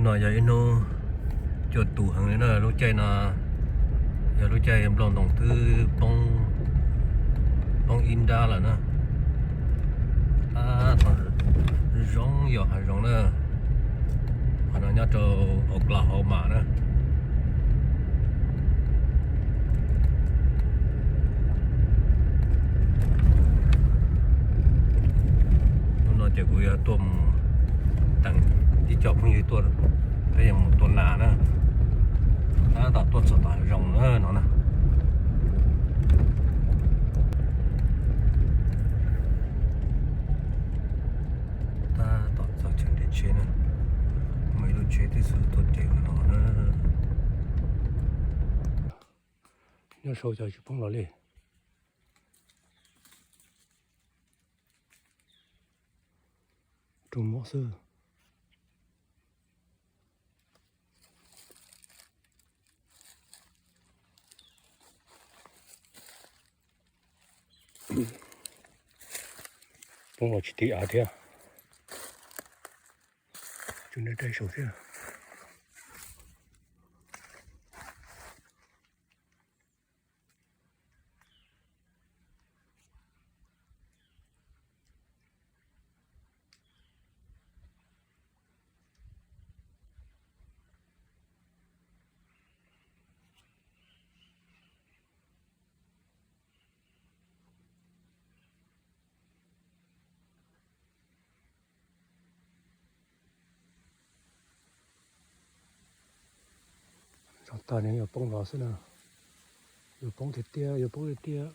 No yog ib hnub cua tus heev li na, lub caij no yog lub caij nplooj ntoos twb poob, poob ib nrab lawm na. Tab tom zoo yos hav zoov na. Qhov no nyob rau Oklahoma na. Hnub no ces kuv yuav tuaj mus teem ib co phooj ywg tuaj, peb yuav mus tua nas na. Tab tom tuaj txog tom hav zoov na no na. Tab tom txog chaw nres tsheb na, muaj ib lub tsheb twb xub tuaj nres no na. Nyob saud cas tsis poob los li. Rau mob xwb. Poob los tsis tiv av thiab. Tsuas nyob rau saud thiab. Tso tag nws yuav poob los xwb na. Yuav poob tiag tiag, yuav poob tiag tiag.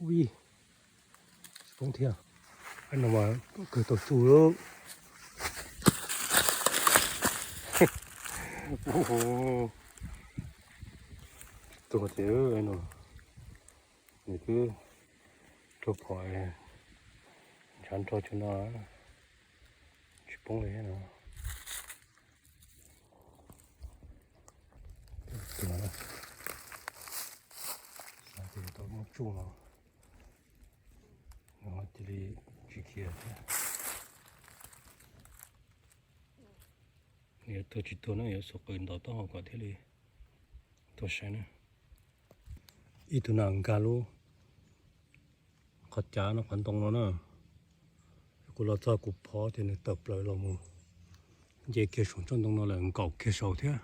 Ui, tsis poob thiab. Ab, no mas kawg tau tsuj lawm. Tuag tiag no. Nws twb raug phom ntshav nrog cov no, tsis poob li no. Tus no, xav tias tau muab tsuj no, nws ho cia li tsis khiav thiab. Nws yuav tuag tsis tuag na, yuav xuas qws ntaus taub hau kom thiaj li tuag saib na. Ib tug nas nkag lub qhov cav no, qhov ntoo no na. Kuv los txog kuv phov ces nws tawm plaws los mus nce kiag saum tsob ntoo no lawm, nkaum kiag saud thiab.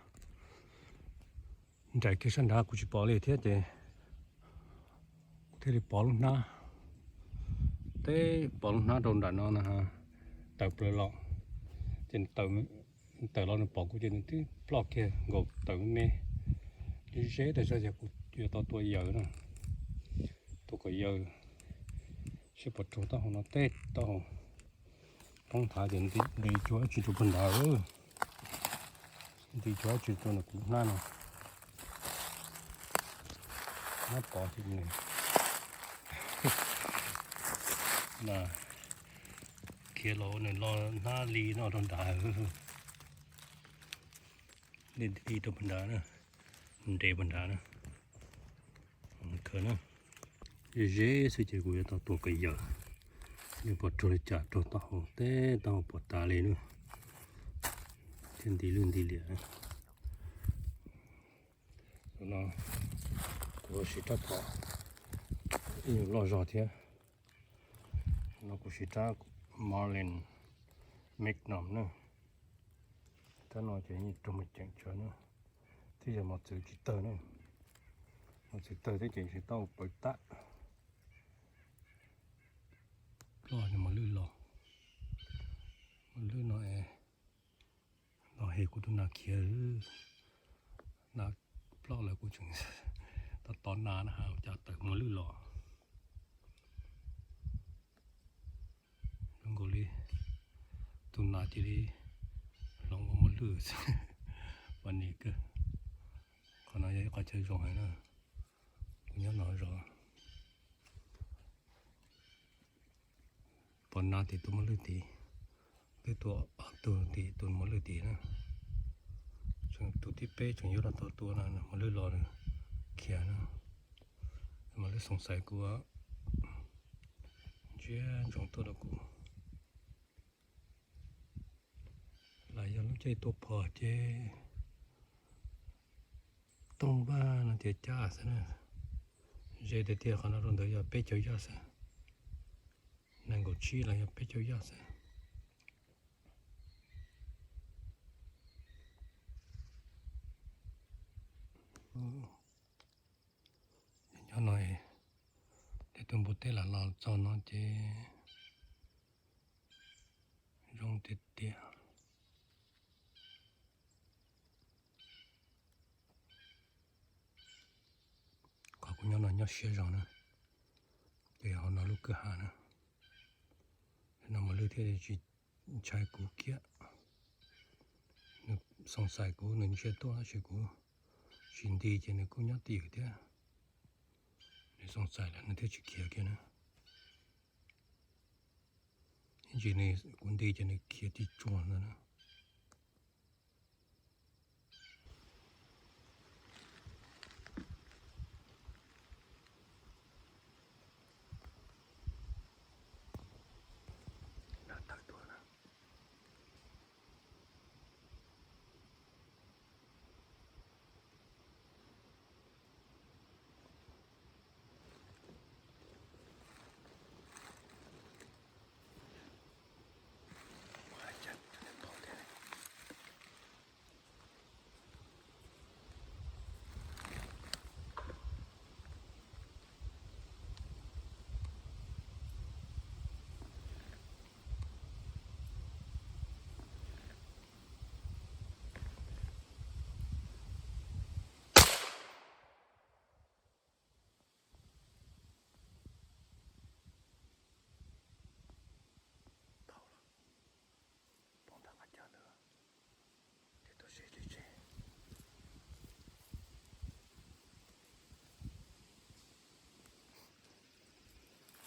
Nraim kiag sab nrad kuv tsis pom li thiab ces kuv thiaj li pov lub hnab. Teb pov lub hnab rau nram no na, tawm plaws los ces tawm los nws pom kuv ces nws twb ploj kiag nkaus tawm me me. Ze zog ces kuv yuav tau tua yawg na, tua kom yawg seb puas raug taub hau no, teb taub hau poob thav ces nti cuag dab tsi rau puag nrad, nti cuag dab tsi rau nws kuv hnab no. Hnab pov ces nws mas khiav los nws lo hnab li no rau nrad. Li li rau puag nrad na, nres puag nrad na. Khawv na, ze ze xwb ces kuv yuav tau tua kom yawg, yog puas raug li cas, raug taub hau, teb taub hau puas tas li na, thiaj nti lwj nti liam. Tus no kuv siv rab phom ib nyuag loj zog thiab. No kuv siv rab Marlin Magnum na. Rab no ces yeej raug mus ceem tsawv na, twb yog mos txwv tsis tawg na. Mos txwv tawg thiab ces tsis tau pawv tag. Ploj mos lwj los, mos lwj no es los hem kuv tus nas khiav. Nas ploj lawm kuv tseem tos tos nas na has cas tawm mos lwj los. Zoo nkaus li tus nas cia li hloov ua mos lwj xwb. Funny kawg. Qhov no yog ib qhov chaw zoo heev na. Kuv nyob no zov. Pom nas tim tus mos lwj tid, twb tua ob tug tim tus mos lwj tid na. Tus thib peb tseem yuav rov tau tua no, mos lwj los nws khiav na. Mos lwj xoom xaiv kuv. Siab ntsoov tuaj rau kuv. Los yog lub caij tua phom ces tooj vaj no tias cab xwb na. Ze tiag tiag qhov no rau ntawd yog peb caug yoj xwb. Nees nkaum tsib los yog peb caug yoj xwb. Nyob no, tej tus npua teb lam los txog no ces zoo tiag tiag. Qhov kuv nyob no nyob siab zog na, ces hauv no lub kwj ha na, no mas lwj thiaj li tsis ntshai kuv kiag. Nws xoom xaim kuv, nws ntsia tuaj tab sis kuv tsis nti ces nws kuj nyob tim thiab. Nws xoom xaim lawm nws thiaj tsis khiav kiag na. Ib ntsis nws, kuv nti ces nws khiav tib tsuag ntawd na.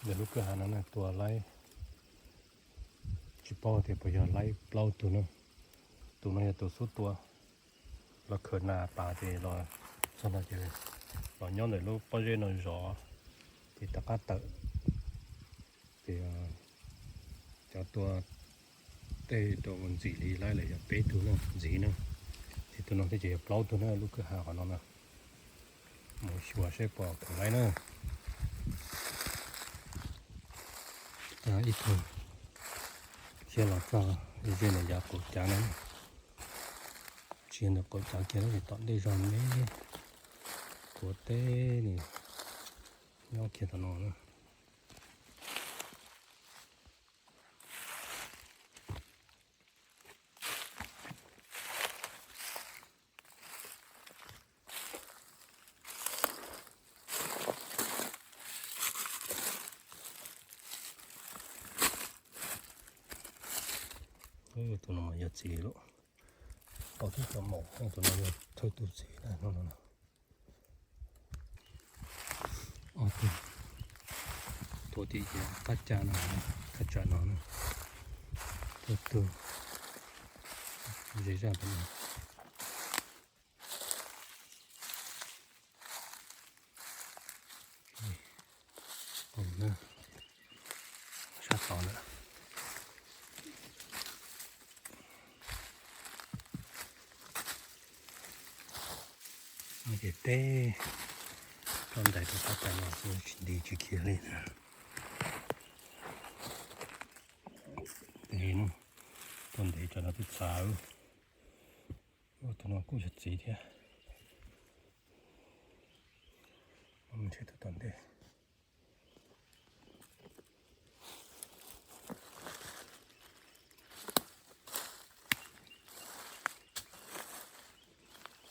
Ntawm lub kwj ha no na tua laib, tsis paub tias puas yog laib plaub tug na. Tus no yog tus xub tua, los khawm nas pas ces los txog no ces los nyob ntawm lub pob zeb no zov, ces rov qab tawm. Ces cov tua tej rau ntxim li laib lawm yog peb tug na ntxiv na, ces tus no thiaj ces yog plaub tug na lub kwj ha qhov no na. Mus xyuas seb puas kheev laib na. Ib tug khiav los txog ze ntawm yav qaum cav na, tsis yog ntawm qaum cav kiag na, tom ntej zog me, tuav teb nws nyob kiag tom no na. Tus no mas yog txiv lawm, ob tug cov maum, tus no yog thawj tus txiv na no. Ob tug tuav tim yav qab cav no, qab cav no na, thawj tug ze zaj tus no. Sab tod lawm. Ces teb rau ntais rau qab cav no xwb, tsis nti tsis khiav li na. Tes no, tuaj ntev tsam no twb txhav. Tus no kuj yog txiv thiab. Mus ntsib tus tom ntej.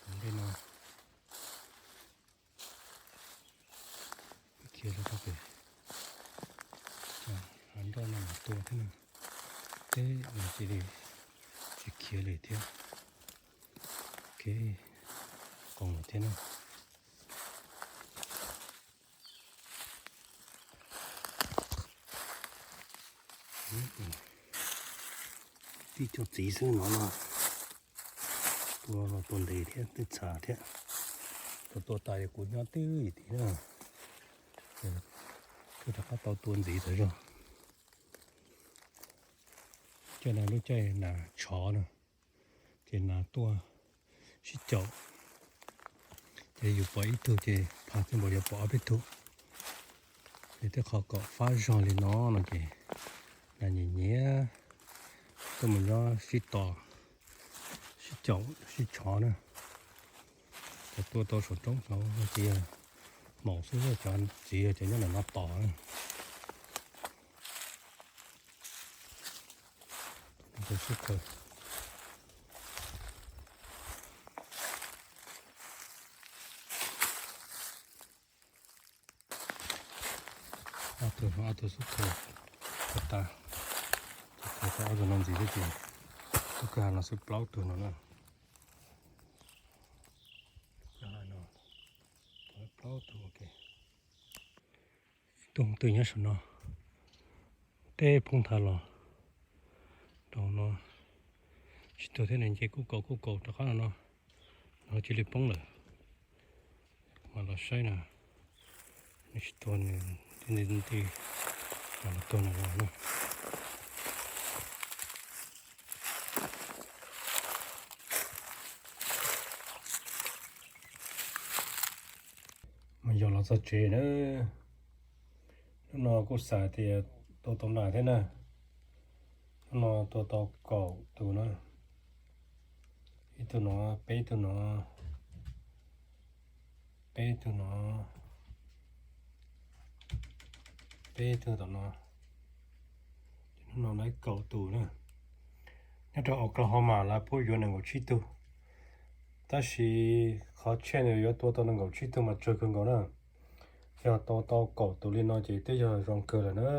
Tom ntej no khiav rau txoj pem, hav nroj no mas tua thiab na. Teb no cia li tsis khiav li thiab. Kev qoos lawm thiab na. Tib co txiv xwb no no, tua los tua ntev thiab twb txhav thiab. Tus tua tas ces kuv nyob twj ywm tid na, kuj rov qab tau tua ntxiv tas zog. Caij no lub caij nas tshov na, ces nas tuaj sib caum, ces yus pom ib tug ces phaj txwj npaum yuav pom ob peb tug. Ces tej qhov kom fab zog li no no ces nas nyiam nyiam tuaj mus nyob sib tos, sib caum sib tshov na. Cov tuaj tau saum roob saud no ces yog maum xwb, cov txiv yog cov nyob ntawm no tos na. Tus xub khaws. Ob tug, ob tug xub khaws tas, ces khaws tau ob tug no ntxiv thiab ces xub khaws no xwb plaub tug no na. Plaub tug, ok. Tus twg nyob saum no, tej phooj nthav los rau no tsis tuag thiab, nws nce kuj kaum kuj kaum rov qab no no, no cia li poob lawm. Kuv mam los saib na, nws tsis tuag nws nti nti nti, mam los tuag nws los na. Mas yog los txog tsev na, hnub no kuj xav tias tua tau nas thiab na. Hnub no tua tau kaum tus na, ib tug no, peb tug no, peb tug no, peb tug tom no. Hnub no lawv kaum tus na. Nyob rau Oklahoma lawv puab yuav nees nkaum tsib tug, tab sis qhov tsheb nws yuav tua tau nees nkaum tsib tug mas tsawg kawg nkaus na. Yog tua tau kaum tus li no ces twb yog zoo kawg lawm na.